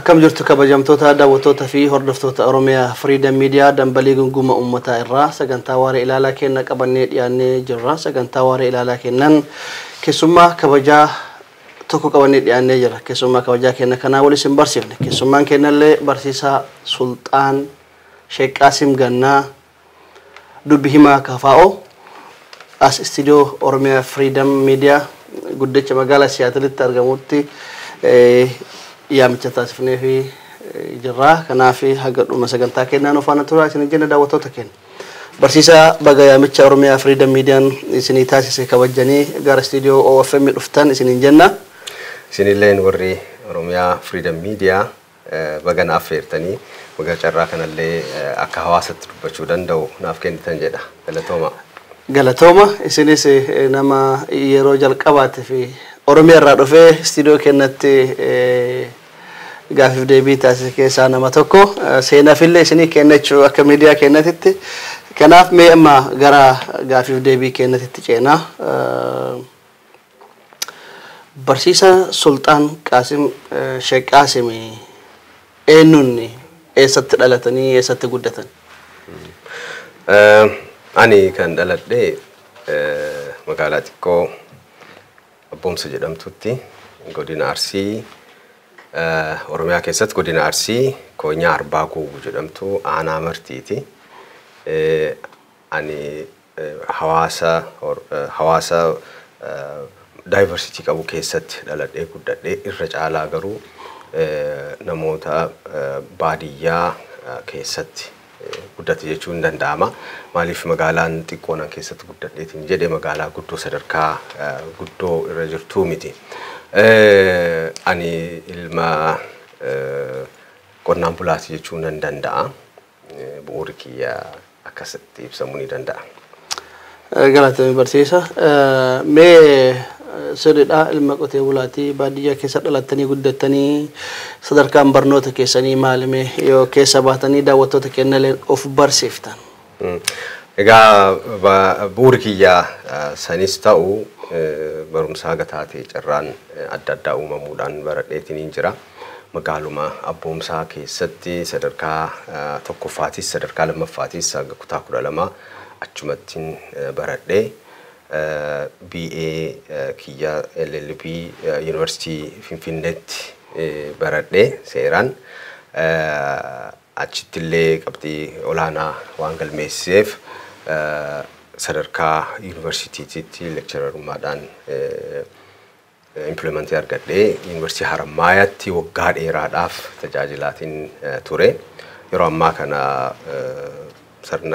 Akkam jirtu, kabajamtoota daawwattoota fi hordoftoota Oromiyaa Freedom Media? Dambalii gunguma uummataa irraa sagantaa waaree ilaalaa kenna qabannee dhiyaannee jirra. Sagantaa waaree ilaalaa kennan keessummaa kabajaa tokko qabannee dhiyaannee jirra. Keessummaa kabajaa kenna kanaa wal isin barsiifne. Keessummaan kennallee barsiisaa Sulxaan Sheek Qaasim Gannaa, dubbi himaa KFO, as istiidiyoo Oromiyaa Freedom Media guddicha magaalaa Siyaatilitti argamutti yaamicha taasifnee fi jirra. Kanaaf haga dhuma sagantaa kennaa nu faana tura isin jenna, daawwattoota keenya. Barsiisaa, baga yaamicha Oromiyaa Freedom Mediaan isinii taasise kabajanii gara istiidiyoo OFM dhuftan isiniin jenna. Isinilleen warri Oromiyaa Freedom Media baga na affeertanii, baga carraa kanallee akka hawaasatti dubbachuu danda'u naaf kennitan jedha. Galatooma. Galatooma. Isinis nama yeroo jalqabaate fi Oromiyaa irraa dhufee istiidiyoo kennatti gaafiif deebii taasise keessaa nama tokko. Seenaafillee isinii kennachuu akka miidiyaa kennatitti. Kanaaf mee amma gara gaafiif deebii kennatitti ceenaa. Barsiisaa Sulxaan Qaasim Sheek Qaasim eenyuun, eessatti dhalatanii, eessatti guddatan? Ani kan dhaladhe magaalaa xiqqoo Abboomsa jedhamtutti, godina Arsii, Oromiyaa keessatti godina Arsii, Koonyaa Arbaa Guubu jedhamtu, aanaa Martiiti. Ani hawaasa diversity qabu keessatti dhaladhee guddadhee, irra caalaa garuu namoota baadiyyaa keessatti guddate jechuun ni danda'ama. Maaliif, magaalaan xiqqoo nan keessatti guddadheetiin jedhe magaalaa guddoo sadarkaa guddoo irra jirtuu miti. Ani ilma qonnaan bulaati jechuu nan danda'a. Bu'uurri kiyya akkasitti ibsamuu ni danda'a. Galatoomi, barsiisa. Mee sirriidha, ilma qotee bulaatii, baadiyyaa keessa dhalattanii guddattanii, sadarkaan barnoota keessanii maali, mee yoo keessa baatanii daawwattoota keenyallee of barsiiftan? Egaa bu'uurri kiyya sanis ta'u, barumsa haga taate carraan adda addaa uumamuudhaan baradheetiin jira. Magaaluma Abboomsaa keessatti sadarkaa tokkoffaatis sadarkaa lammaffaatis haga kutaa 12 achumattiin baradhee, BA kiyya LLB Yuunivarsiitii Finfinneetti baradhee seeraan. Achitti illee qabxii olaanaa waan galmeessiseef sadarkaa yuunivarsiitiitti lecturerummaadhaan employmentii argadhee Yuunivarsiitii Haramaayaatti waggaa dheeraadhaaf tajaajilaatiin ture. Yeroo ammaa kana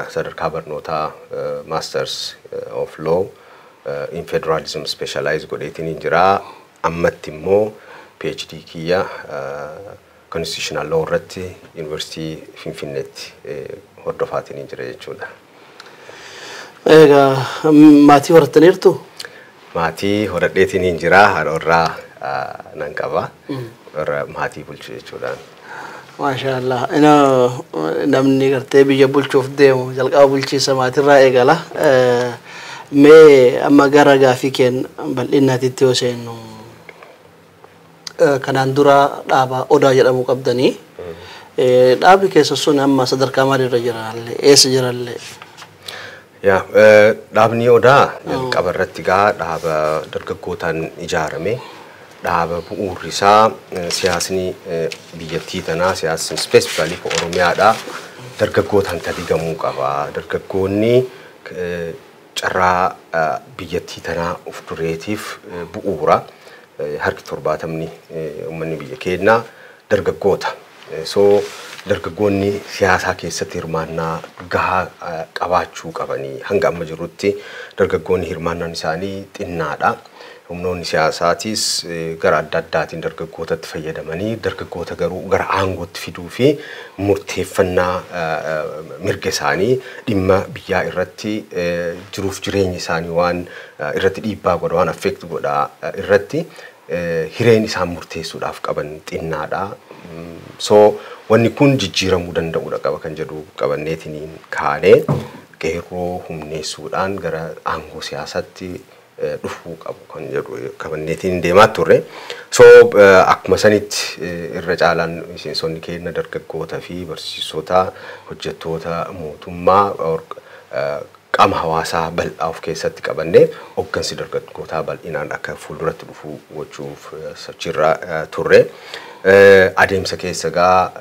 sadarkaa barnootaa Masters of Law in Federalism specialize godheetiin jira. Ammatti immoo PhD kiyya Constitutional Law irratti Yuunivarsiitii Finfinneetti hordofaatiin jira jechuudha. Egaa maatii horattaniirtu? Maatii horadheetiin jira, haadha warraa nan qaba. Warra maatii bulchu jechuudhaan. Maashaallah. Namni gartee biyya bulchuuf deemu jalqaba bulchiinsa maatirraa eegala. Mee amma gara gaafii keen bal'innaatitti yoo seennu, kanaan dura dhaaba Odaa jedhamu qabdanii. Dhaabni keessa sun amma sadarkaa maalirra jirallee, eessa jirallee? Yaa, dhaabni Odaa jalqaba irratti gaa dhaaba dargaggootaan ijaarame, dhaaba bu'uurri isaa siyaasni biyyattii tanaa, siyaasni specifically Oromiyaadha, dargaggootaan taligamuu qaba. Dargaggoonni carraa biyyattii tanaa of dureetiif bu'uura. Harki 70ni uummanni biyya keenyaa dargaggoota. So dargaggoonni siyaasaa keessatti hirmaannaa gahaa qabaachuu qabanii, hanga amma jirutti dargaggoonni hirmaannaan isaanii xinnaadha. Humnoonni siyaasaatis gara adda addaatiin dargaggootatti fayyadamanii dargaggoota garuu gara aangootti fiduu fi murteeffannaa mirga isaanii dhimma biyyaa irratti, jiruuf jireenya isaanii waan irratti dhiibbaa godha, waan affect godha irratti hireen isaan murteessuudhaaf qaban xinnaadha. So wanni kun jijjiiramuu danda'uudha qaba kan jedhu qabanneetiin kaanee, qeerroo humneessuudhaan gara aangoo siyaasaatti dhufuu qabu kan jedhu qabanneetiin deemaa turre. So So akkuma sanitti irra caalaan miseensonni keenya dargaggoota fi barsiisota, hojjettoota mootummaa, qaama hawaasaa bal'aa of keessatti qabannee hooggansi dargaggootaa bal'inaan akka fuulduratti dhufu gochuuf sochiirra turre. Adeemsa keessa gaa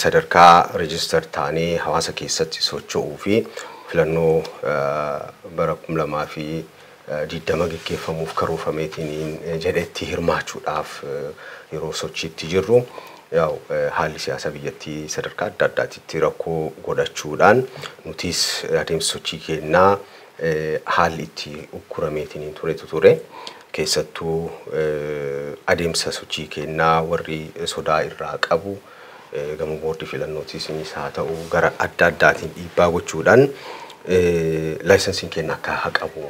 sadarkaa register taanee hawaasa keessatti socho'uu fi filannoo bara 2020 geggeeffamuuf karoorfameetiin jedhetti hirmaachuudhaaf yeroo sochiitti jirru, yaa'u haalli siyaasa biyyattii sadarkaa adda addaatitti rakkoo godhachuudhaan nutis adeemsa sochii keenyaa haalli itti uggurameetiin turetu ture. Keessattuu adeemsa sochii keenyaa warri sodaa irraa qabu gama boordii filannootis haa ta'u gara adda addaatiin dhiibbaa gochuudhaan laayisensiin keenya akka haqamu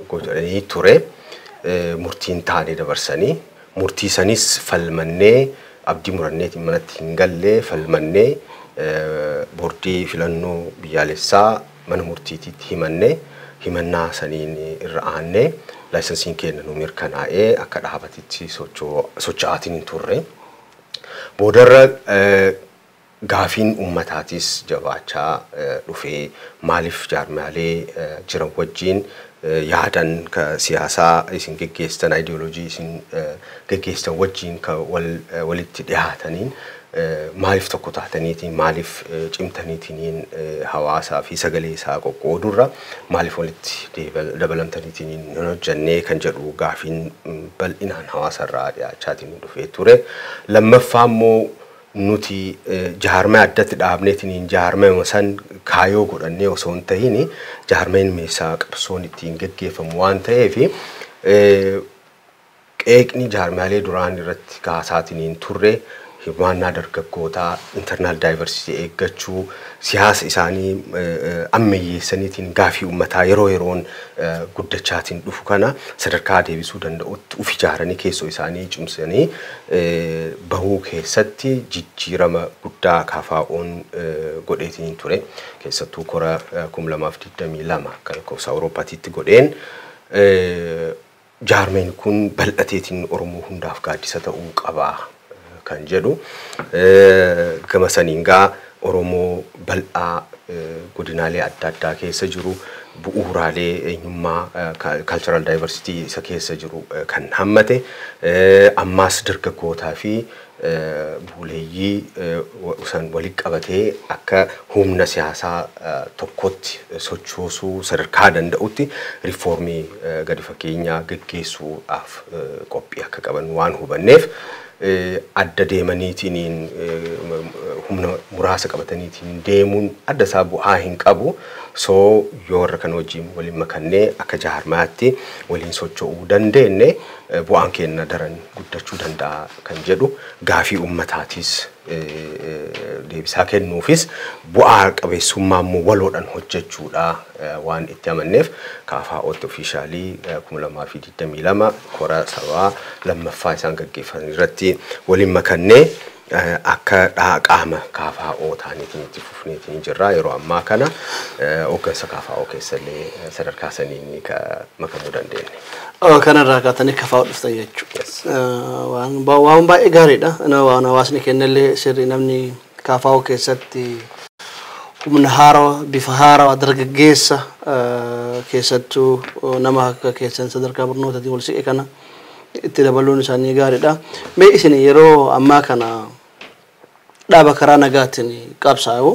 godhanii ture. Murtiin taanee dabarsanii, murtii sanis falmannee, abdii muranneetiin manatti hin galle, falmannee boordii filannoo biyyaalessaa mana murtiitiitti himannee, himannaa saniin irra aannee laayisensiin keenya nu mirkanaa'ee akka dhaabatitti socho'aatiin hin turre. Boodarra gaafiin ummataatis jabaachaa dhufee, maaliif jaarmaalee jiran wajjin yaadan ka siyaasaa isin geggeessitan, ideoloojii isin geggeessitan wajjin ka walitti dhiyaataniin maaliif tokko taataniitiin, maaliif cimtaniitiin hawaasaa fi sagalee isaa qoqqoodurra maaliif walitti dabalamtaniitiin hin hojjannee kan jedhu gaafiin bal'inaan hawaasarraa dhiyaachaatiin dhufee ture. Lammaffaa immoo nuti jaarmee addatti dhaabneetiin jaarmee san kaayoo godhannee osoo hin tahin jaarmeen meeshaa qabsoon ittiin geggeeffamu waan ta'eef, qeeqni jaarmaalee duraan irratti kaasaatiin turre, hirmaannaa dargaggootaa, internal diversity eeggachuu, siyaasa isaanii ammayyeessaniitiin gaafii uummataa yeroo yeroon guddachaatiin dhufu kana sadarkaa deebisuu danda'utti uf ijaaranii keessoo isaanii cimsanii bahuu keessatti jijjiirama guddaa KFO'n godheetiin ture. Keessattuu kora 2022 kan lakkoofsa Awurooppaatiitti godheen jaarmeen kun bal'ateetiin Oromoo hundaaf gaaddisa ta'uu qaba kan jedhu, gama saniin gaa Oromoo bal'aa godinaalee adda addaa keessa jiru, bu'uuraalee eenyummaa, cultural diversity isa keessa jiru kan hammate, ammaas dargaggootaa fi buleeyyii san walitti qabatee akka humna siyaasaa tokkotti sochoosuu sadarkaa danda'utti riifoormii gadi fageenyaa geggeessuudhaaf qophii akka qaban waan hubanneef, adda deemaniitiin humna muraasa qabataniitiin deemuun adda isaa bu'aa hin qabu. So yoo warra kana wajjin waliin makannee akka jaarmaatti waliin socho'uu dandeenye bu'aan keenya daran guddachuu danda'a kan jedhu, gaafii ummataatis deebisaa kennuufis bu'aa qabeessummaa immoo waloodhaan hojjechuudha waan itti amanneef, KFO'tti officially 2022 kora sabaa lammaffaa isaan gaggeeffatan irratti waliin makannee akka qaama KFO ta'aniitiin itti fufneetiin jirra. Yeroo ammaa kana hooggansa KFO keessallee sadarkaa saniin makamuu dandeenye. Kanarraa kaatanii KFO dhuftan jechuudha. Waan baay'ee gaariidha. Waan hawaasni kennallee sirrii, namni KFO keessatti humna haarawaa, bifa haarawaa, dargaggeessa, keessattuu nama akka keessan sadarkaa barnootaatiin wal siqe kana itti dabaluun isaanii gaariidha. Mee isin yeroo ammaa kana dhaaba karaa nagaatiin qabsaa'u,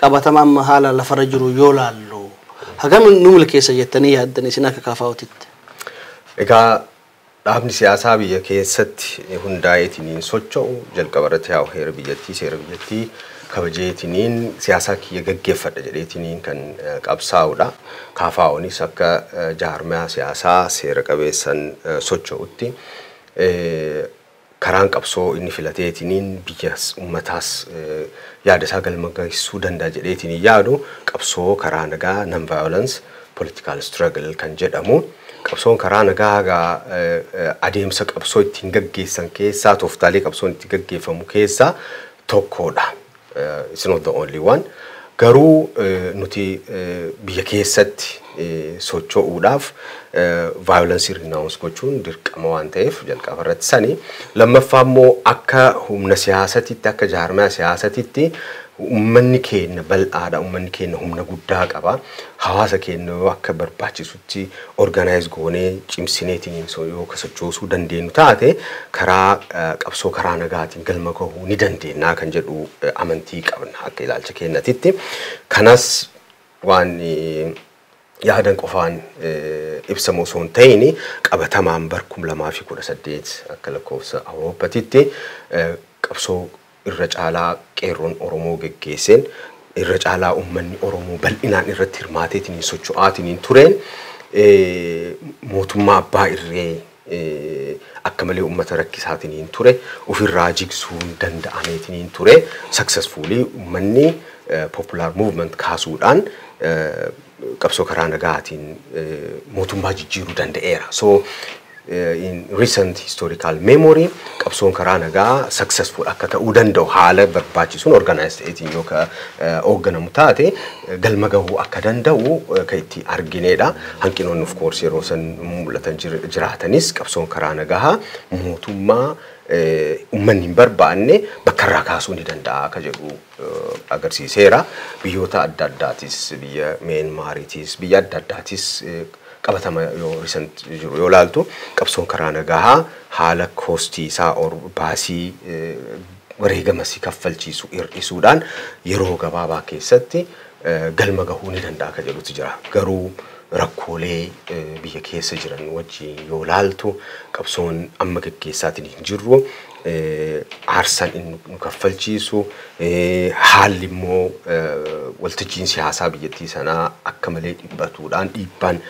qabatama amma haala lafarra jiru yoo laallu hagam nu milkeessa jettanii yaaddan isin akka KFO'titti? Egaa dhaabni siyaasaa biyya keessatti hundaa'eetiin socho'u jalqaba irratti yaa'u heera biyyattii, seera biyyattii kabajeetiniin siyaasaa kiyya gaggeeffadha jedheetiniin kan qabsaa'udha. KFO'nis akka jaarmiyaa siyaasaa seera qabeessan socho'utti karaan qabsoo inni filateetiniin biyyas ummataas yaada isaa galma geessuu danda'a jedheetiniin yaadu qabsoo karaa nagaa, non violence political struggle kan jedhamu. Qabsoon karaa nagaa gaa adeemsa qabsoo ittiin gaggeessan keessaa, tooftaalee qabsoon ittiin gaggeeffamu keessaa tokkodha. It's not the only one. Garuu nuti biyya keessatti socho'uudhaaf violence renounce gochuun dirqama waan ta'eef jalqaba irratti sani. Lammaffaa immoo akka humna siyaasatitti, akka jaarmaa siyaasatitti uummanni keenya bal'aadha, uummanni keenya humna guddaa qaba. Hawaasa keenya yoo akka barbaachisutti organize goonee cimsineetiin yoo sochoosuu dandeenyu taate, karaa qabsoo karaa nagaatiin galma gahuu ni dandeenya kan jedhu amantii qabna akka ilaalcha keenyatitti. Kanas waan yaadan qofaan ibsamu osoo hin ta'in, qabatamaan bar 2018 akka lakkoofsa Awurooppatitti qabsoo irra caalaa qeerroon Oromoo geggeesseen, irra caalaa uummanni Oromoo bal'inaan irratti hirmaateetiin socho'aatiin tureen, mootummaa abbaa irree akka malee uummata rakkisaatiin ture ofirraa jigsuun danda'ameetiin ture. Successfully uummanni popular movement kaasuudhaan qabsoo karaa nagaatiin mootummaa jijjiiruu danda'eera. So in recent historical memory qabsoon karaa nagaa successful akka ta'uu danda'u, haala barbaachisuun organize ta'eetiin yoo ka hoogganamu taate galma gahuu akka danda'u kan itti arginedha. Hanqinoonni of course yeroo san mul'atan jiraatanis, qabsoon karaa nagaa mootummaa uummanni hin barbaanne bakka irraa kaasuu ni danda'a akka jedhu agarsiiseera. Biyyoota adda addaatis, biyya Meenmaariitis, biyya adda addaatis qabatama yoo recent jiru yoo laaltu, qabsoon karaa nagaa haala costii isaa, baasii wareegama si kaffalchiisu hir'isuudhaan yeroo gabaabaa keessatti galma gahuu ni danda'a akka jedhutu jira. Garuu rakkoolee biyya keessa jiran wajjin yoo laaltu, qabsoon amma gaggeessaatiin hin jirru aarsaan inni nu kaffalchiisu, haalli immoo waltajjiin siyaasaa biyyattii sanaa akka malee dhiphatuudhaan, dhiibbaan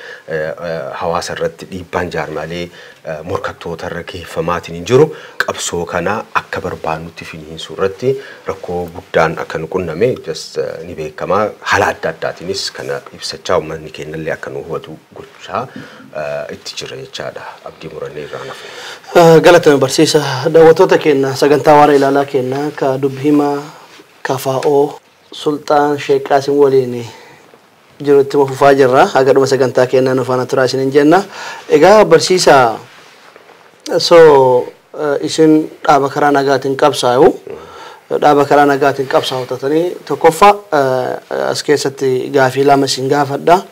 hawaasa irratti, dhiibbaan jaarmaalee morkattoota irra geeffamaatiin hin jiru qabsoo kana akka barbaannutti finiinsuu irratti rakkoo guddaan akka nu qunname just ni beekama. Haala adda addaatiinis kana ibsachaa, uummanni keenyallee akka nu hubatu gochaa itti jira jechaadha. Abdii murannee irraa nafne. Galatame barsiisa. Daawwattoota keenya, sagantaa waara ilaalaa keenya ka dubbi himaa KFO Sulxaan Sheek Qaasim waliin jiru itti fufaa jirra. Haga dhuma sagantaa keenyaa nu faana turaa isiniin jenna. Egaa barsiisa, so isin dhaaba karaa nagaatiin qabsaa'u, dhaaba karaa nagaatiin qabsaa'u tatanii, tokkoffaa as keessatti gaafii lama isin gaafadha.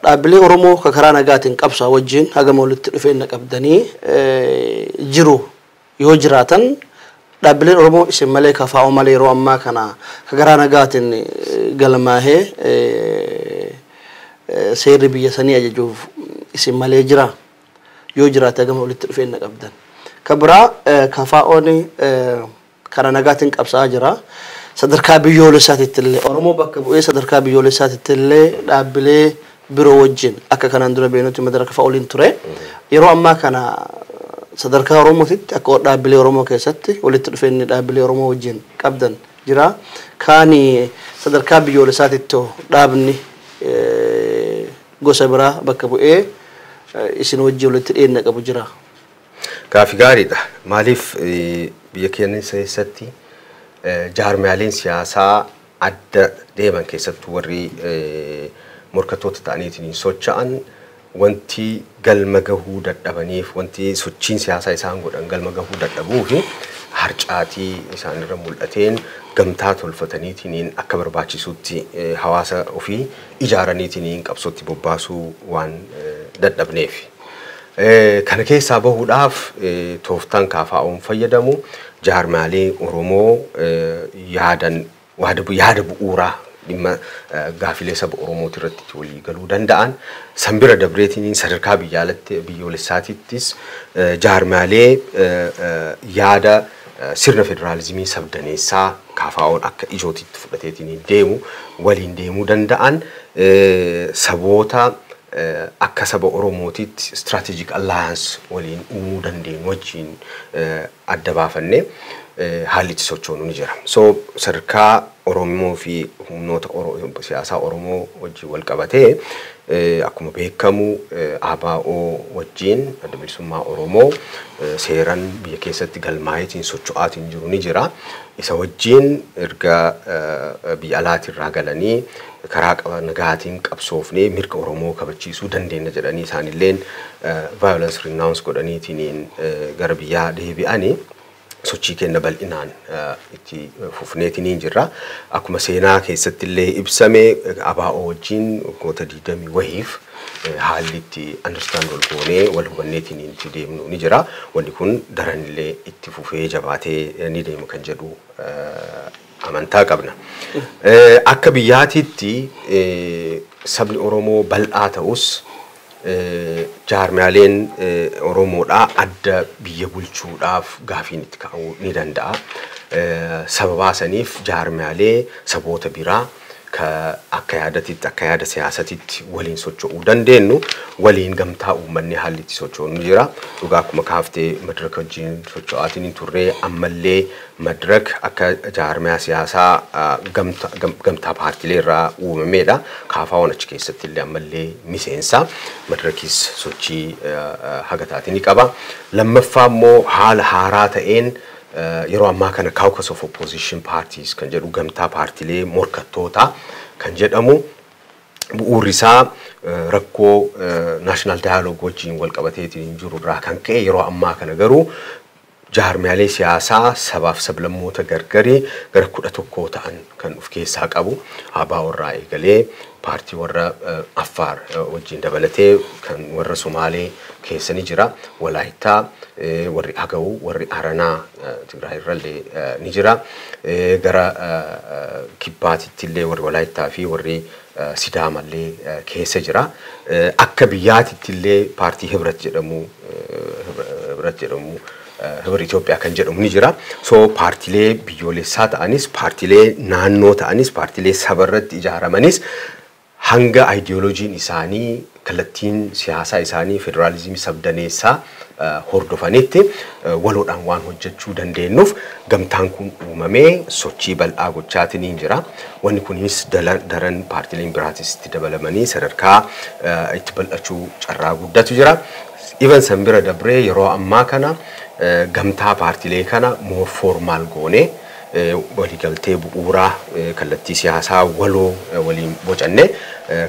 Dhaabbilee Oromoo ka karaa nagaatiin qabsaa'u wajjin hagama walitti dhufeenya qabdanii jiru? Yoo jiraatan, dhaabbileen Oromoo isin malee, KFO malee, yeroo ammaa kana ka karaa nagaatiin galmaahee seerri biyya sanii ajajuuf isin malee jira? Yoo jiraate, hagama walitti dhufeenya qabdan? Ka biraa, KFO'n karaa nagaatiin qabsaa'aa jira. Sadarkaa biyyoolessaatitti illee Oromoo bakka bu'ee sadarkaa biyyoolessaatitti illee dhaabbilee biroo wajjin akka kanaan dura beenutti madaraka fa'a waliin ture. Yeroo ammaa kana sadarkaa Oromootitti akka dhaabbilee Oromoo keessatti walitti dhufeenyi dhaabbilee Oromoo wajjin qabdan jira? Kaani sadarkaa biyyoolessaatitti dhaabni gosa biraa bakka bu'ee isin wajjin walitti dhiyeenya qabu jira? Gaafi gaariidha. Maaliif, biyya keenya keessatti jaarmiyaaleen siyaasaa adda deeman, keessattuu warri morkattoota ta'aniitiin socho'an, wanti galma gahuu dadhabaniif, wanti sochiin siyaasaa isaan godhan galma gahuu dadhabuu fi harcaatii isaanirra mul'ateen gamtaa tolfataniitiin akka barbaachisutti hawaasa ofii ijaaraniitiin qabsootti bobbaasuu waan dadhabneef. Kana keessaa bahuudhaaf tooftaan KFO'n fayyadamu jaarmaalee Oromoo yaadan yaada bu'uuraa dhimma gaafilee saba Oromooti irratti walii galuu danda'an, san bira dabreetiin sadarkaa biyyoolessaatittis jaarmaalee yaada sirna federaalizimii sabdaneessaa KFO'n akka ijootitti fudhateetiin deemu waliin deemuu danda'an, saboota akka saba Oromootitti strategic alliance waliin uumuu dandeenyu wajjin adda baafannee haalli itti sochoonu ni jira. So sadarkaa Oromoo fi humnoota siyaasaa Oromoo wajjin wal qabatee, akkuma beekamu ABO wajjin Adda Bilisummaa Oromoo seeran biyya keessatti galmaa'eetiin socho'aatiin jiru ni jira. Isa wajjin erga biyya alaatirraa galanii karaa nagaatiin qabsoofnee mirga Oromoo kabachiisuu dandeenya jedhanii isaanilleen violence renounce godhaniitiin gara biyyaa deebi'anii sochii kenna bal'inaan itti fufneetiin jirra. Akkuma seenaa keessatti illee ibsame, ABO wajjin waggoota 20 wahiif haalli itti understand wal goonee wal hubanneetiin itti deemnu ni jira. Wanni kun daran illee itti fufee jabaatee ni deema kan jedhu amantaa qabna. Akka biyyaatitti sabni Oromoo bal'aa ta'us, jaarmiyaaleen Oromoodhaa adda biyya bulchuudhaaf gaafiin itti ka'uu ni danda'a. Sababaa saniif jaarmiyaalee saboota biraa ka akka yaadatitti, akka yaada siyaasatitti waliin socho'uu dandeenyu waliin gamtaa uummanni haalli itti socho'u ni jira. Dhugaa, akkuma kaaftee Madaraka wajjin socho'aatiin hin turre. Ammallee Madirak akka jaarmiyaa siyaasaa gamtaa paartiilee irraa uumameedha. KFO'n achi keessatti illee ammallee miseensa. Madirakis sochii haga taate ni qaba. Lammaffaa immoo haala haaraa ta'een yeroo ammaa kana Caucus of Opposition Parties kan jedhu, gamtaa paartiilee morkattootaa kan jedhamu, bu'uurri isaa rakkoo national dialogue wajjin wal qabateetiin jiru irraa kan ka'e, yeroo ammaa kana garuu jaarmiyaalee siyaasaa sabaaf sablammoota gargarii gara 11 ta'an kan of keessaa qabu, ABO irraa eegalee paartii warra Affaar wajjin dabalatee kan warra Somaalee keessa ni jira. Walaayittaa, warri Agaw, warri Aranaa Tigraay irrallee ni jira. Gara kibbaatitti illee warri Walaayittaa fi warri Sidaamallee keessa jira. Akka biyyaatitti illee paartii Hibrat jedhamu, Hibir Itoophiyaa kan jedhamu ni jira. So paartiilee biyyoolessaa ta'anis, paartiilee naannoo ta'anis, paartiilee sabarratti ijaaramanis hanga ayidiyooloojiin isaanii, kallattiin siyaasaa isaanii federaalizimii sabdaneessaa hordofanitti waloodhaan waan hojjechuu dandeenyuuf gamtaan kun uumamee sochii bal'aa gochaatiin jira. Wanni kunis daran paartiileen biraatis itti dabalamanii sadarkaa itti bal'achuu carraa guddatu jira. Even san bira dabree yeroo ammaa kana gamtaa paartiilee kana more formal goonee waliigaltee bu'uuraa kallattii siyaasaa waloo waliin bocannee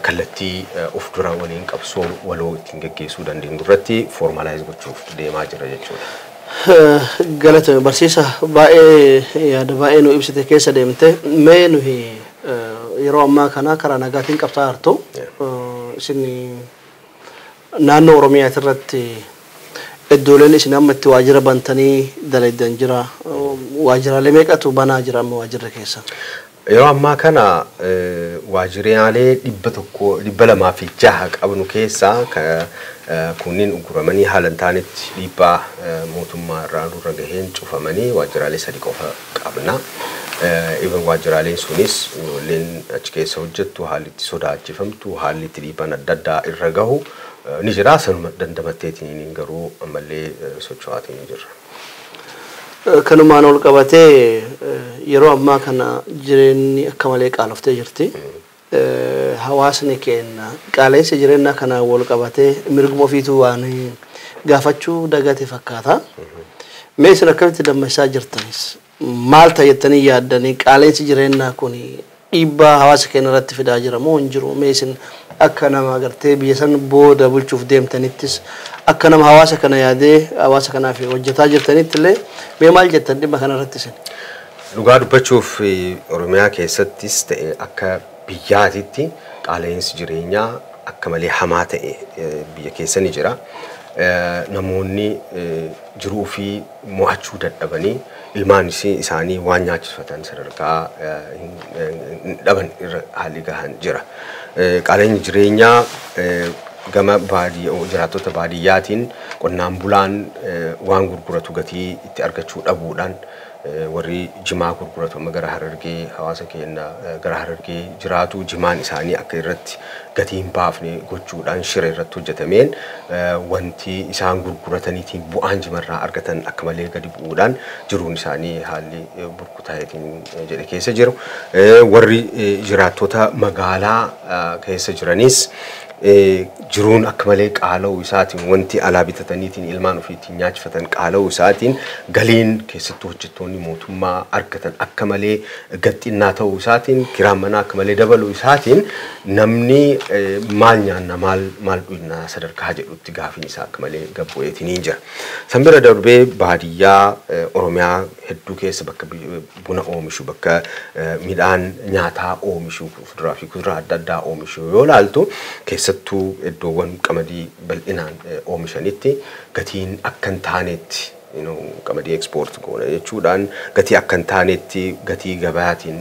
kallattii of dura waliin qabsoo waloo ittiin geggeessuu dandeenyu irratti formalize gochuuf deemaa jira jechuudha. Galatame barsiisa, baay'ee yaada baay'ee nu ibsite keessa deemte. Mee nuyi yeroo ammaa kana karaa nagaatiin qabsaa jirtu. Isin naannoo Oromiyaati irratti iddooleen isin amma itti waajjira bantanii dalagdan jira. Waajjiraalee meeqatu banaa jira amma waajjirra keessa? Yeroo ammaa kana waajjiraalee 100, 206 qabnu keessaa kunniin uguramanii haala hin taanetti dhiibbaa mootummaa irraa nurra gaheen cufamanii waajjiraalee sadi qofa qabna. Even waajjiraaleen sunis ijoolleen achi keessa hojjettu haalli itti sodaachifamtu, haalli itti dhiibbaan adda addaa irra gahu ni jira. Sanuma dandamatteetiin garuu ammallee socho'aatiin ni jirra. Kanumaan ol qabatee yeroo ammaa kana jireenyi akka malee qaaloftee jirti. Hawaasni keenya qaala'insa jireenyaa kanaan wal qabatee mirguma ofiituu waan gaafachuu dagate fakkaata. Mee isin akkamitti dammaqsaa jirtanis? Maal ta'e jettanii yaaddanii? Qaala'insi jireenyaa kun dhiibbaa hawaasa keenya irratti fidaa jira moo hin jiru? Mee isin akka nama agartee biyya san booda bulchuuf deemtanittis, akka nama hawaasa kana yaadee hawaasa kanaaf hojjetaa jirtanitti illee, mee maal jettan dhimma kana irratti isin? Dhugaa dubbachuuf, Oromiyaa keessattis ta'e akka biyyaatitti qaala'insi jireenyaa akka malee hamaa ta'e biyya keessa ni jira. Namoonni jiruu fi mo'achuu dadhabanii ilmaan isaanii waan nyaachifatan sadarkaa hin dhaban irra haalli gahan jira. Qaala'insi jireenyaa gama jiraattota baadiyyaatiin qonnaan bulaan waan gurguratu gatii itti argachuu dhabuudhaan Warri jimaa gurguratu amma gara Harargee, hawaasa keenya gara Harargee jiraatu, jimaan isaanii akka irratti gatii hin baafne gochuudhaan shira irratti hojjetameen wanti isaan gurgurataniitiin bu'aan jimarraa argatan akka malee gadi bu'uudhaan jiruun isaanii haalli burkutaa'eetiin jedhe keessa jiru. Warri jiraattota magaalaa keessa jiranis jiruun akka malee qaala'uu isaatiin, wanti alaa bitataniitiin ilmaan ofiitiin nyaachifatan qaala'uu isaatiin, galiin keessattuu hojjettoonni mootummaa argatan akka malee gaxinnaa ta'uu isaatiin, kiraan manaa akka malee dabaluu isaatiin, namni maal nyaanna, maal maal dhugnaa sadarkaa jedhutti gaafiin isaa akka malee gabbu'eetiin hin jira. San bira darbee baadiyyaa Oromiyaa hedduu keessa bakka buna oomishu, bakka midhaan nyaataa oomishu, fuduraa fi kuduraa adda addaa oomishu yoo ilaaltu, keessattuu iddoowwan qamadii bal'inaan oomishanitti gatiin akka hin taanetti, qamadii export goona jechuudhaan gatii akka hin taanetti, gatii gabaatiin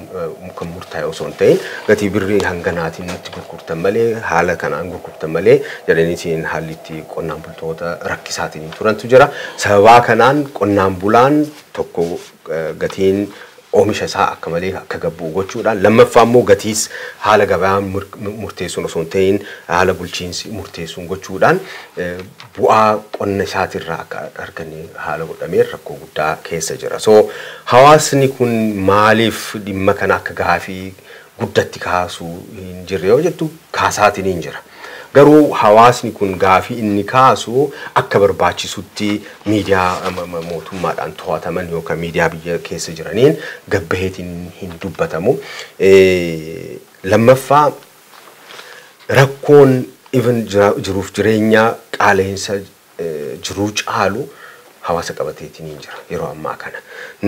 kan murtaa'e osoo hin ta'in, gatii birrii hanganaatiin nutti gurgurtan malee, haala kanaan gurgurtan malee jedhaniitiin haalli itti qonnaan bultoota rakkisaatiin turantu jira. Sababaa kanaan qonnaan bulaan tokko gatiin oomisha isaa akka malee akka gabbu gochuudhaan, lammaffaa immoo gatiis haala gabaa murteessuun osoo hin ta'in haala bulchiinsi murteessuun gochuudhaan bu'aa qonna isaatirraa akka arganne haala godhamee rakkoo guddaa keessa jira. So hawaasni kun maaliif dhimma kana akka gaafii guddatti kaasuu hin jirre yoo jettu, kaasaatiin hin jira. Garuu hawaasni kun gaafii inni kaasu akka barbaachisutti miidiyaa mootummaadhaan to'ataman yookaan miidiyaa biyya keessa jiraniin gabbaheetiin hin dubbatamu. Lammaffaa, rakkoon even jiruuf jireenya qaala'insa jiruu caalu hawaasa qabateetiin hin jira yeroo ammaa kana.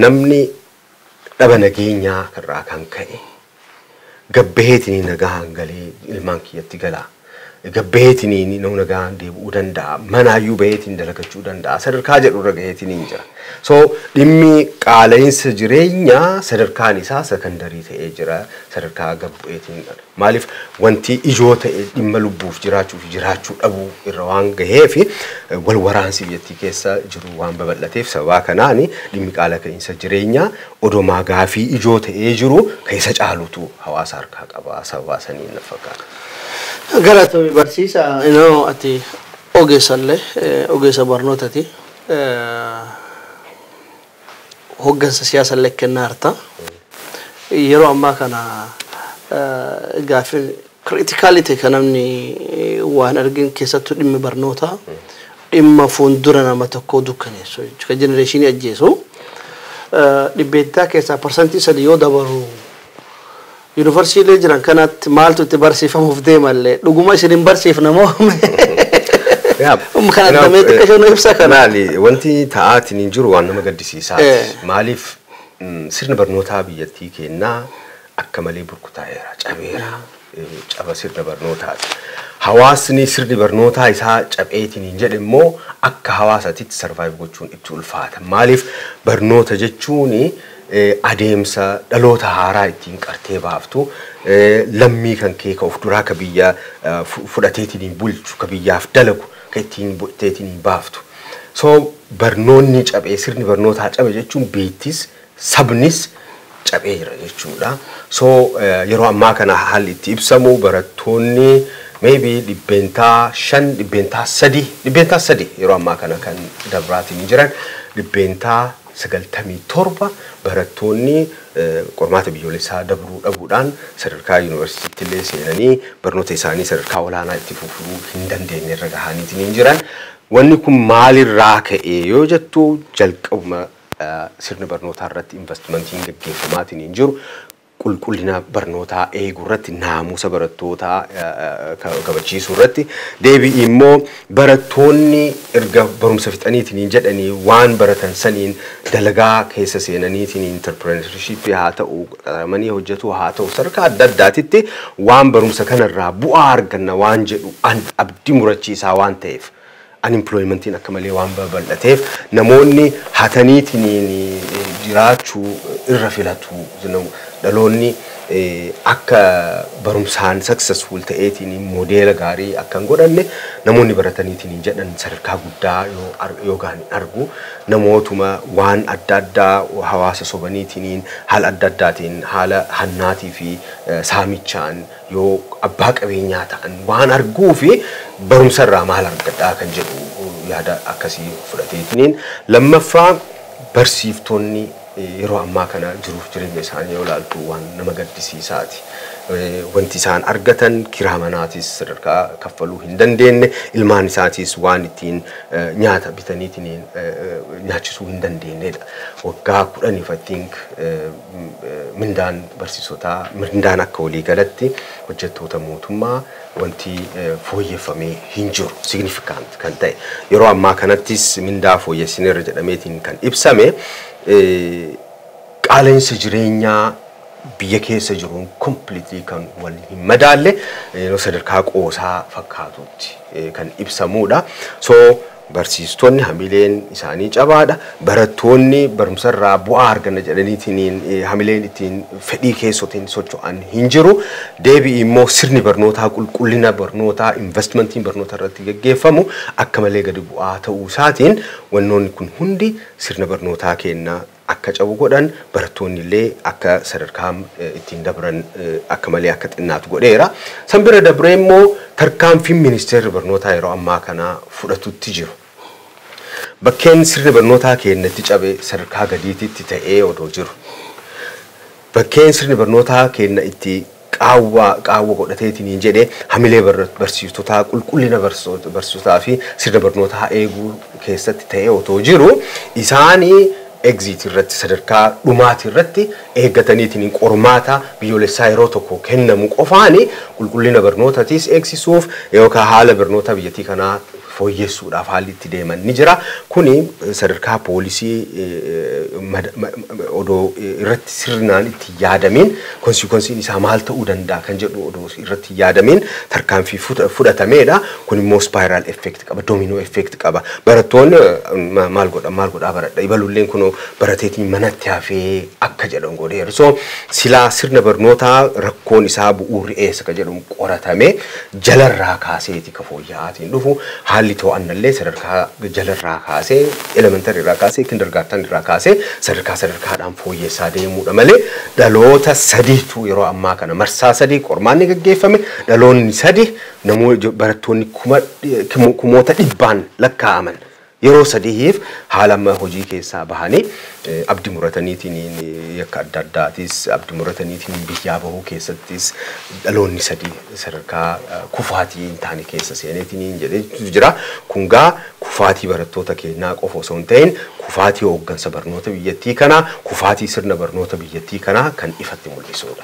Namni dhaba nageenyaa irraa kan ka'e gabbaheetiin nagaan galee ilmaan kiyyatti galaa, gabbaheetiin nama nagaan deebi'uu danda'a, manaayyuu baheetiin dalagachuu danda'a sadarkaa jedhu irra gaheetiin hin jira. So dhimmi qaala'insa jireenyaa sadarkaan isaa secondary ta'ee jira, sadarkaa gabbu'eetiin. Maaliif, wanti ijoo ta'e dhimma lubbuuf jiraachuu fi jiraachuu dhabuu irra waan gaheef, wal waraansi biyyattii keessa jiru waan babal'ateef, sababaa kanaan dhimmi qaala'insa jireenyaa odomaa gaafii ijoo ta'ee jiru keessa caalutu hawaasa harkaa qaba, sababaa saniin na fakkaata. Galatoomi barsiisa, inoo ati ogeessallee ogeessa barnootati. Hoggansa siyaasallee kennaa jirta. Yeroo ammaa kana gaaffii critical ta'e kan namni waan argin keessattuu dhimmi barnootaa dhimma fuuldura nama tokkoo dukkaneessu jechuudha. Generation ajjeesu. Dhibbeentaa keessaa 3% yoo dabaru yuunivarsiitii jiran kanatti maaltu itti barsiifamuuf deemallee, dhuguma isin hin barsiifna moo? Kan addamee xiqqaa nu ibsa kana. Maali, wanti ta'aatiin hin jiru waan nama gaddisiisaati. Maaliif, sirni barnootaa biyyattii kennaa akka malee burkutaa'eera, cabeera. Caba sirna barnootaati. Hawaasni sirni barnootaa isaa cabeetiin hin jedhe immoo akka hawaasaatitti survive gochuun itti ulfaata. Maaliif, barnoota jechuun adeemsa dhaloota haaraa ittiin qartee baaftu, lammii kan kee ka of duraa ka biyya fudhateetiin bulchu, ka biyyaaf dalagu ka ittiin bu'teetiin baaftu. So barnoonni cabee, sirni barnootaa cabe jechuun biittis sabnis cabee jira jechuudha. So yeroo ammaa kana haalli itti ibsamu barattoonni maybe 5%, 3%, 3% yeroo ammaa kana kan dabraatiin jiran, 97% barattoonni qormaata biyyoolessaa dabruu dhabuudhaan sadarkaa yuunivarsiitiitti illee seenanii barnoota isaanii sadarkaa olaanaa itti fufuu hin dandeenye irra gahaniitiin hin jiran. Wanni kun maalirraa ka'e yoo jettu, jalqabuma sirna barnootaa irratti investmentiin gaggeeffamaatiin hin jiru. Qulqullina barnootaa eeguu irratti, naamusa barattootaa kabachiisuu irratti, deebi'i immoo barattoonni erga barumsa fixaniitiin hin jedhanii waan baratan saniin dalagaa keessa seenaniitiin entrepreneurship haa ta'u, qaxaramanii hojjetuu haa ta'u, sadarkaa adda addaatitti waan barumsa kanarraa bu'aa arganna waan jedhu abdii murachiisaa waan ta'eef, unemploymentiin akka malee waan babal'ateef, namoonni hataniitiin jiraachuu irra filatu. Dhaloonni akka barumsaan successful ta'eetiin moodeela gaarii akka hin godhanne, namoonni barataniitiin jedhan sadarkaa guddaa yoo gahan hin argu. Namootuma waan adda addaa hawaasa sobaniitiin, haala adda addaatiin, haala hannaatii fi saamichaan yoo abbaa qabeenyaa ta'an waan arguu fi barumsa irraa maal argadhaa kan jedhu yaada akkasii fudhateetiniin. Lammaffaa, barsiiftonni yeroo ammaa kana jiruuf jireenya isaanii yoo ilaaltu waan nama gaddisiisaati. Wanti isaan argatan kiraa manaatis sadarkaa kaffaluu hin dandeenye, ilmaan isaatis waan ittiin nyaata bitaniitiin nyaachisuu hin dandeenyedha. Waggaa 10f, I think, mindaan barsiisotaa, mindaan akka waliigalatti hojjettoota mootummaa wanti fooyyeffamee hin jiru significant kan ta'e. Yeroo ammaa kanattis mindaa fooyyessineerra jedhameetiin kan ibsame qaala'insa jireenyaa biyya keessa jiruun completely kan wal hin madaalle, yeroo sadarkaa qoosaa fakkaatutti kan ibsamudha. So barsiistonni hamileen isaanii cabaadha. Barattoonni barumsarraa bu'aa arganna jedhaniitiin hamileen ittiin fedhii keessootiin socho'an hin jiru. Deebi'i immoo sirni barnootaa, qulqullina barnootaa, investmentiin barnoota irratti gaggeeffamu akka malee gadi bu'aa ta'uu isaatiin wannoonni kun hundi sirna barnootaa kennaa akka cabu godhan, barattoonni illee akka sadarkaa ittiin dabran akka malee akka xinnaatu godheera. San bira dabree immoo tarkaanfiin ministeerri barnootaa yeroo ammaa kana fudhatutti jiru. Bakkeen sirni barnootaa keenyatti cabe sadarkaa gadiititti ta'ee odoo jiru. Bakkeen sirni barnootaa keenya itti qaawwa qaawwa godhateetiin jedhee hamilee barsiistotaa, qulqullina barsiistotaa fi sirna barnootaa eeguu keessatti ta'ee otoo jiru, isaanii exit irratti, sadarkaa dhumaati irratti eeggataniitiin qormaata biyyoolessaa yeroo tokko kennamu qofaani qulqullina barnootatiis eegsisuuf yookaan haala barnoota biyyattii kanaa fooyyessuudhaaf haalli itti deeman ni jira. Kuni sadarkaa poolisii odoo irratti sirnaan itti yaadamiin, consequenceiin isaa maal ta'uu danda'a kan jedhu odoo irratti yaadamiin tarkaanfii fudhatameedha. Kun immoo spiral effect qaba, domino effect qaba. Barattoonni maal godha, maal godhaa baradha, ibalulleen kunoo barateetiin manatti hafee akka jedhan godheera. So silaa sirna barnootaa rakkoon isaa bu'uurri eessa ka jedhamu qoratamee jalarraa kaaseeti ka fooyya'aatiin dhufu, haalli to'annallee sadarkaa jalarraa kaasee, elementary irraa kaasee, kindergarten irraa kaasee sadarkaa sadarkaadhaan fooyyessaa deemuudha malee, dhaloota sadiitu yeroo ammaa kana marsaa sadii qormaanni gaggeeffame, dhaloonni sadi, namoota barattoonni kumoota dhibbaan lakkaa'aman yeroo sadiif haala amma hojii keessaa bahanii abdii murataniitiin, yakka adda addaatis abdii murataniitiin biyyaa bahuu keessattis dhaloonni sadii sadarkaa kufaatii hin taane keessa seeneetiin jedhee jira. Kun gaa kufaatii barattoota keenyaa qofa osoo hin ta'in kufaatii hooggansa barnoota biyyattii kanaa, kufaatii sirna barnoota biyyattii kanaa kan ifatti mul'isudha.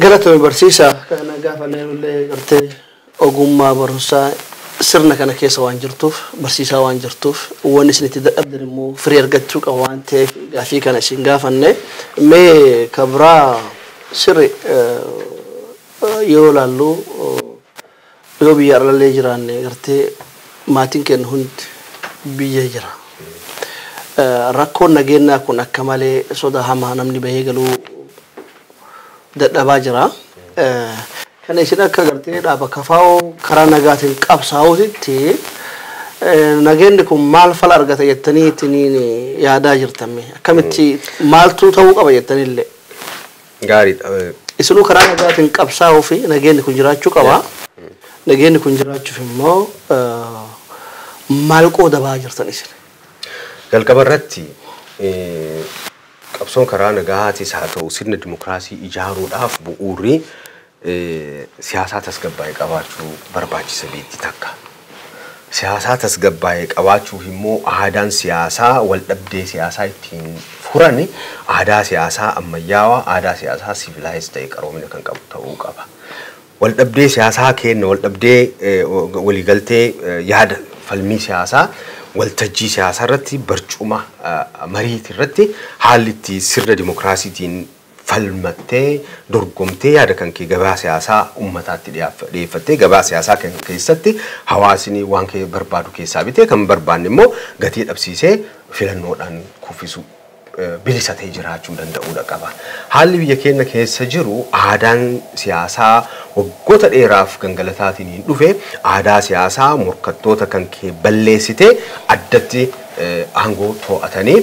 Galatoomi barsiisaa. Kana gaafa illee gartee ogummaa barumsaa sirna kana keessa waan jirtuuf, barsiisaa waan jirtuuf, wanni isin itti dadhabdan immoo firii argachuu qaba waan ta'eef gaafii kana isin gaafanne. Mee kabraa sirri yoo ilaallu, yoo biyya alallee jiraanne gartee maatiin keenya hundi biyya jira. Rakkoon nageenyaa kun akka malee soda hamaa, namni bahee galuu dadhabaa jira. Kana isin akka gartee dhaaba kafaa'oo karaa nagaatiin qabsaa'uutitti nageenyi kun maal fala argata jettanii ittiin yaadaa jirtan? Akkamitti, maaltu ta'uu qaba jettanillee? Gaariidha. Isinuu karaa nagaatiin qabsaa'uu fi nageenyi kun jiraachuu qaba. Nageenyi kun jiraachuuf immoo maal qooda bahaa jirtan isin? Jalqaba irratti qabsoon karaa nagaatis haa ta'u sirna dimokiraasii ijaaruudhaaf bu'uurri siyaasaa tasgabbaa'e qabaachuu barbaachisa biitti takka. Siyaasaa tasgabbaa'e qabaachuuf immoo aadaan siyaasaa wal dhabdee siyaasaa ittiin furan aadaa siyaasaa ammayyaawaa, aadaa siyaasaa civilized ta'e, qaroomina kan qabu ta'uu qaba. Wal dhabdee siyaasaa kenna, wal dhabdee waliigaltee yaada falmii siyaasaa waltajjii siyaasaa irratti, barcuma mariiti irratti haalli itti sirna dimokiraasiitiin falmattee dorgomtee yaada kan kee gabaa siyaasaa ummataatti dhiyeeffattee, gabaa siyaasaa kan keessatti hawaasni waan kee barbaadu keessaa bitee kan barbaanne immoo gatii dhabsiisee filannoodhaan kuffisu bilisa ta'ee jiraachuu danda'uudha qaba. Haalli biyya keenya keessa jiru aadaan siyaasaa waggoota dheeraaf gangalataatiin hin dhufe, aadaa siyaasaa morkattoota kan kee balleessite addatti aangoo to'atanii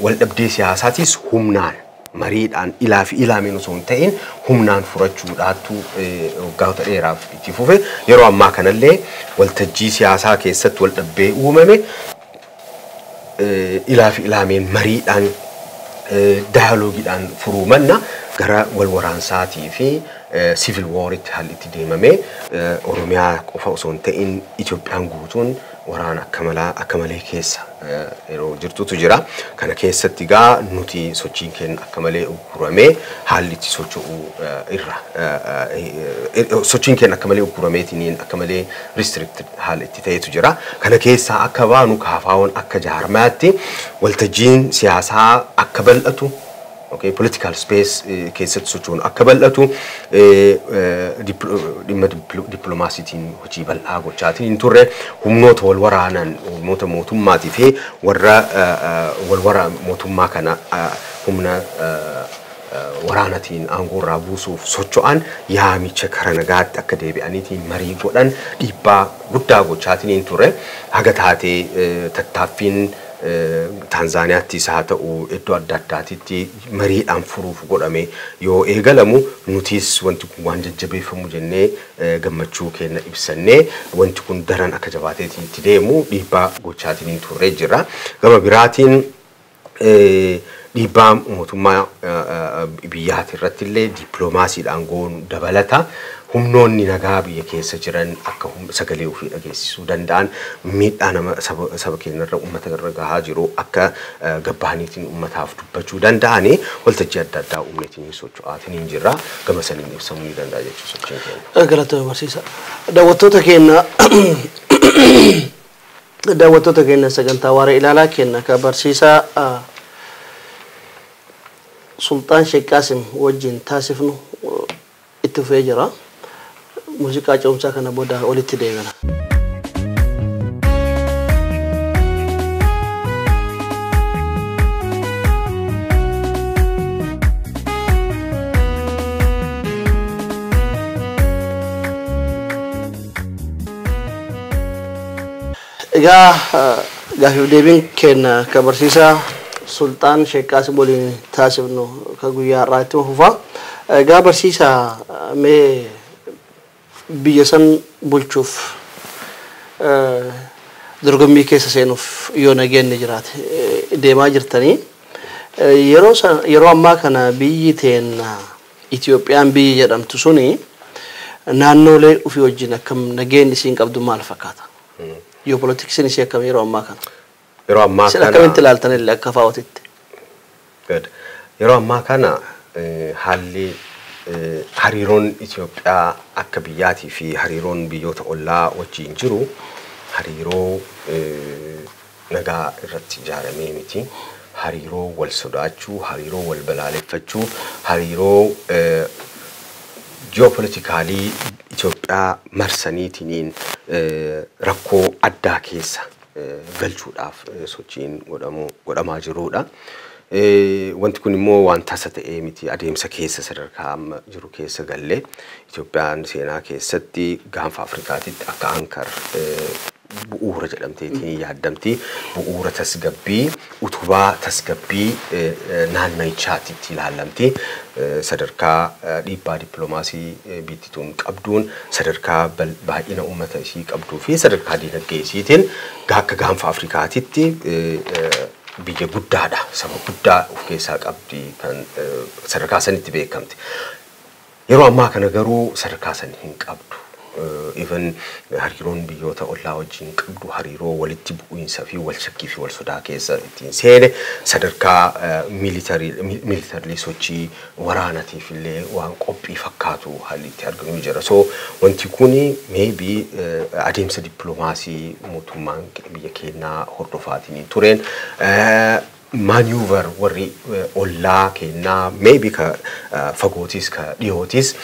waldhabdee siyaasaatis humnaan mariidhaan ilaa fi ilaameen osoo hin ta'in humnaan furachuudhaatu waggoota dheeraaf itti fufe. Yeroo ammaa kanallee waltajjii siyaasaa keessatti waldhabdee uumame ilaa fi ilaameen mariidhaan daayiloogiidhaan furuu manna gara wal waraansaatii fi civil waritti haalli itti deemame Oromiyaa qofa osoo hin ta'in Itoophiyaan guutuun waraana akka malee keessa yeroo jirtutu jira. Kana keessatti egaa nuti sochiin keenya akka malee ugguramee haalli itti socho'uu irra sochiin keenya akka malee uggurameetiin akka malee restricted haalli itti ta'etu jira. Kana keessaa akka baanu KFO'n akka jaarmaatti waltajjiin siyaasaa akka bal'atu, okay, political space keessatti socho'uun akka bal'atu dhimma dippiloomaasiitiin hojii bal'aa gochaatiin hin turre. Humnoota wal waraanan, humnoota mootummaatii fi warra wal wara mootummaa kana humna waraanatiin aangoo irraa buusuuf socho'an yaamicha kara nagaatti akka deebi'aniitiin marii godhan dhiibbaa guddaa gochaatiin hin turre. Haga taatee tattaaffiin Taanzaaniyaattis haa ta'u iddoo adda addaatitti mariidhaan furuuf godhame yoo eegalamu nutis wanti kun waan jajjabeeffamu jennee gammachuu keenya ibsannee wanti kun daran akka jabaateetiin itti deemu dhiibbaa gochaatiin hin turre jira. Gama biraatiin dhiibbaa mootummaa biyyaati irratti illee dippiloomaasiidhaan goonu dabalata. Humnoonni nagaa biyya keessa jiran akka sagalee ofii dhageessisuu danda'an, miidhaa nama saba keenya irra uummata irra gahaa jiru akka gabbaaniitiin uummataaf dubbachuu danda'anii waltajjii adda addaa uumneetiin socho'aatiin hin jirra. Gama saniin ibsamuu ni danda'a jechuudha sochiin keenya. Galatooma barsiisa. Daawwattoota keenya sagantaa waaree ilaalaa keenya ka barsiisaa Sultaan Sheek Qaasim wajjin taasifnu itti fufee jira. Muuziqaa ce'umsaa kana booda walitti deebina. Egaa gaafiif deebiin keenya ka barsiisaa Sultaan Sheek Qaasim waliin taasifnu ka guyyaa har'aa itti fufa. Egaa barsiisaa, mee biyya san bulchuuf dorgommii keessa seenuuf yoo nageenni jiraate deemaa jirtanii, yeroo ammaa kana biyyi teenna Itoophiyaan biyyi jedhamtu suni naannoolee ofii wajjin akkam nageenni isiin qabdu maal fakkaata? Ji'opolitiksiin isii akkam yeroo ammaa kana? Yeroo ammaa Isin kana akkamitti ilaaltan illee akka faawwatitti? Good. Yeroo ammaa kana haalli hariiroon Itoophiyaa akka biyyaatii fi hariiroon biyyoota ollaa wajjin jiru hariiroo nagaa irratti ijaaramee miti. Hariiroo wal sodaachuu, hariiroo wal balaaleffachuu, hariiroo ji'oopolitikaalii Itoophiyaa marsaniitiin rakkoo addaa keessa galchuudhaaf sochiin godhamaa jirudha. Wanti kun immoo waan tasa ta'ee miti, adeemsa keessa sadarkaa amma jiru keessa gallee Itoophiyaan seenaa keessatti gaanfa Afrikaatitti akka anchor bu'uura jedhamteetiin yaaddamti. Bu'uura tasgabbii, utubaa tasgabbii naannichaatitti ilaallamti. Sadarkaa dhiibbaa dippiloomaasii biittituun qabduun, sadarkaa baay'ina uummata ishii qabduu fi sadarkaa diinagdee isiitiin akka gaanfa Afrikaatitti biyya guddaadha. Saba guddaa of keessaa qabdi kan sadarkaa sanitti beekamti. Yeroo ammaa kana garuu sadarkaa san hin qabdu. Even hariiroon biyyoota ollaa wajjin qabdu hariiroo walitti bu'iinsa fi wal shakkii fi wal sodaa keessa ittiin seene, sadarkaa militarily sochii waraanatiif illee waan qophii fakkaatu haalli itti arginu jira. So wanti kuni maybe adeemsa dippiloomaasii mootummaan biyya keenyaa hordofaatiin tureen Maneuver warri ollaa kennaa, maybe ka fagootis ka dhiyootis,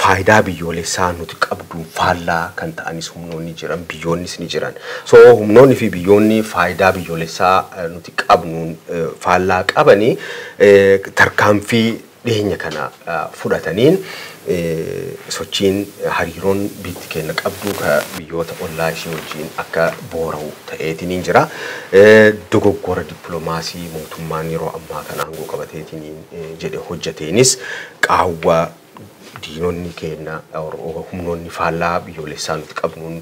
faayidaa biyyoolessaa nuti qabdu faallaa kan ta'anis humnoonni jiran, biyyoonnis ni jiran. So humnoonni fi biyyoonni faayidaa biyyoolessaa nuti qabnuun faallaa qabanii tarkaanfii dhiyeenya kana fudhataniin sochiin hariiroon biitti keenya qabdu ka biyyoota ollaa ishee wajjin akka boora'u ta'eetiin jira. Dogoggora dippiloomaasii mootummaan yeroo ammaa kana aangoo qabateetiin jedhe hojjeteenis qaawwa diinonni keenya, humnoonni faallaa biyyoolessaa nuti qabnuun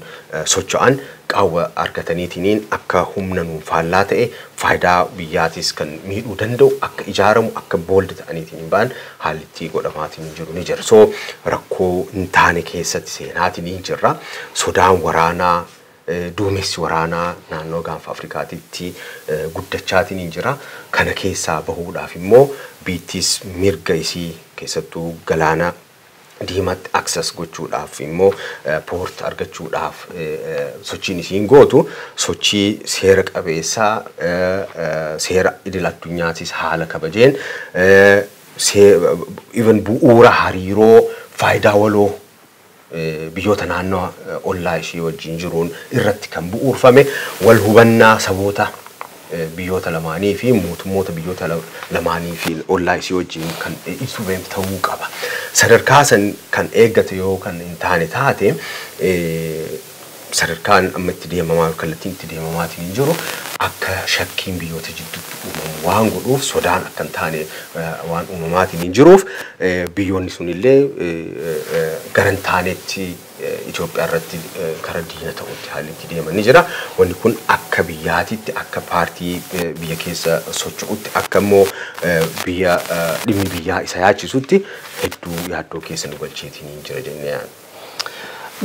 socho'an qaawwa argataniitiin akka humna nuun faallaa ta'e, faayidaa biyyaatis kan miidhuu danda'u akka ijaaramu, akka bold ta'aniitiin hin ba'an haalli itti godhamaatiin jiru ni jira. So rakkoo hin taane keessatti seenaatiin hin jirra. Sodaan waraanaa, duumessi waraanaa naannoo Gaanfa Afrikaatitti guddachaatiin hin jira. Kana keessaa bahuudhaaf immoo biittis mirga isii, keessattuu galaana diimatti access gochuudhaaf immoo port argachuudhaaf, sochiin isiin gootu sochii seera qabeessaa, seera idil addunyaatis haala kabajeen, even bu'uura hariiroo faayidaa waloo biyyoota naannoo ollaa ishee wajjin jiruun irratti kan bu'uurfame, wal hubannaa saboota biyyoota lamaanii fi mootummoota biyyoota lamaanii fi ollaa ishee wajjin kan ibsuuf ta'uu qaba. Sadarkaa san kan eeggate yoo kan hin taane taate, sadarkaan amma itti deemamaa, kallattiin itti deemamaatiin hin jiru akka shakkiin biyyoota jidduutti uumamu waan godhuuf, sodaan akka hin taane waan uumamaatiin hin jiruuf, biyyoonni sunillee gara hin taanetti Itoophiyaa irratti kara diina ta'utti haalli itti deeman ni jira. Wanni kun akka biyyaatitti, akka paartii biyya keessa socho'utti, akka immoo biyya dhimmi biyyaa isa yaachisutti hedduu yaaddoo keessa nu galcheetiin jira jennee yaadna.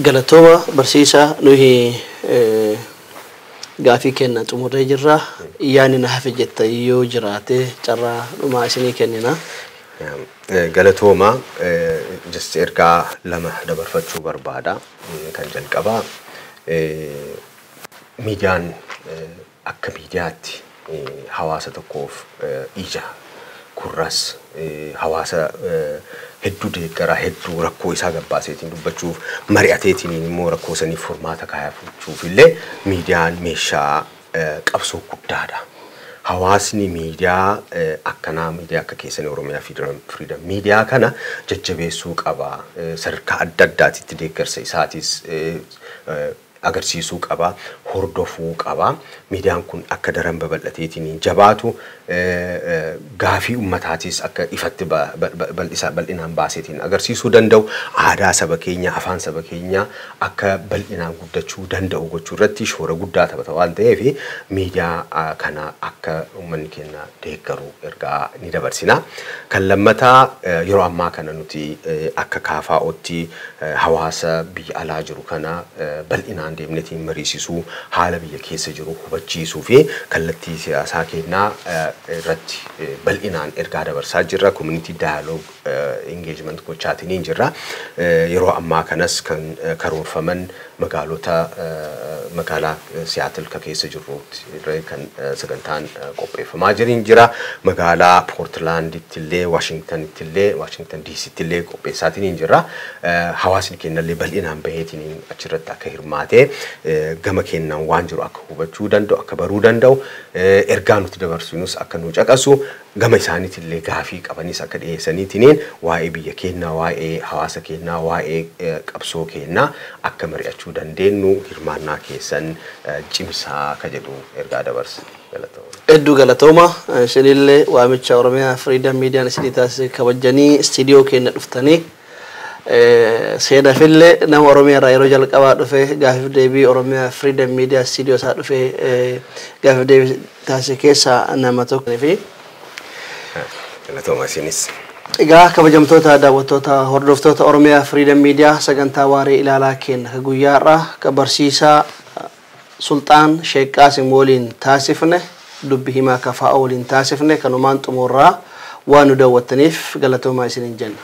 Galatooma barsiisaa, nuyi gaafii kenna xumurree jirra. Yaanni na hafe jetta yoo jiraate carraa dhumaa isinii kennina. Galatooma, just ergaa lama dabarfachuu barbaada. Kan jalqabaa, miidiyaan akka miidiyaatti hawaasa tokkoof ija gurras, hawaasa hedduu deeggaraa, hedduu rakkoo isaa gabbaaseetiin dubbachuuf, mari'ateetiin immoo rakkoo saniif furmaata kaayachuuf illee miidiyaan meeshaa qabsoo guddaadha. Hawaasni miidiyaa akkanaa, miidiyaa akka keessanii Oromiyaa Freedom Miidiyaa kana jajjabeessuu qaba. Sadarkaa adda addaatitti deeggarsa isaatis agarsiisuu qaba, hordofuu qaba. Miidiyaan kun akka daran babal'ateetiin jabaatu, gaafii ummataatis akka ifatti bal'inaan baaseetiin agarsiisuu danda'u, aadaa saba keenyaa, afaan saba keenyaa akka bal'inaan guddachuu danda'u gochuu irratti shoora guddaa taphata waan ta'eef, miidiyaa kana akka uummanni keenya deeggaru ergaa ni dabarsina. Kan lammataa, yeroo ammaa kana nuti akka KFO'tti hawaasa biyya alaa jiru kana bal'inaan deemneetiin mariisisuu, haala biyya keessa jiru hubachiisuu fi kallattii siyaasaa keenyaa irratti bal'inaan ergaa dabarsaa jirra. Community dialogue engagement gochaatiin jirra. Yeroo ammaa kanas kan karoorfaman magaalota, magaalaa Siyaatil ka keessa jirru kan sagantaan qopheeffamaa jirin jira. Magaalaa Poortlaanditti illee, Waashingtanitti illee, Waashingtan DCtti illee qopheessaatiin jira. Hawaasni keenyallee bal'inaan baheetiin achirratti akka hirmaatee gama keenyaan waan jiru akka hubachuu danda'u, akka baruu danda'u, ergaa nuti dabarsinus akka nu caqasu, gama isaaniitillee gaafii qabanis akka dhiyeessaniitiin waa'ee biyya keenyaa, waa'ee hawaasa keenyaa, waa'ee qabsoo keenyaa akka mari'achuu dandeenyu hirmaannaa keessan cimsaa ka jedhu ergaa dabarsa. Hedduu galatooma. Isinillee waamicha Oromiyaa Freedom Miidiyaan isinii taasise kabajanii istiidiyoo keenya dhuftanii, seenaafillee nama Oromiyaa irraa yeroo jalqabaa dhufe gaafiif deebii Oromiyaa Freedom Miidiyaa istiidiyoo isaa dhufe gaafiif deebii taasise keessaa nama tokko fi Galatooma isinis. Egaa kabajamtoota daawwattoota, hordoftoota Oromiyaa Freedom Miidiyaa, sagantaa waaree ilaalaa keenya ka guyyaa har'aa ka barsiisaa Sulxaan Sheek Qaasim waliin taasifne, dubbi himaa KFO waliin taasifne kanumaan xumurraa. Waan nu daawwattaniif galatoomaa isiniin jenna.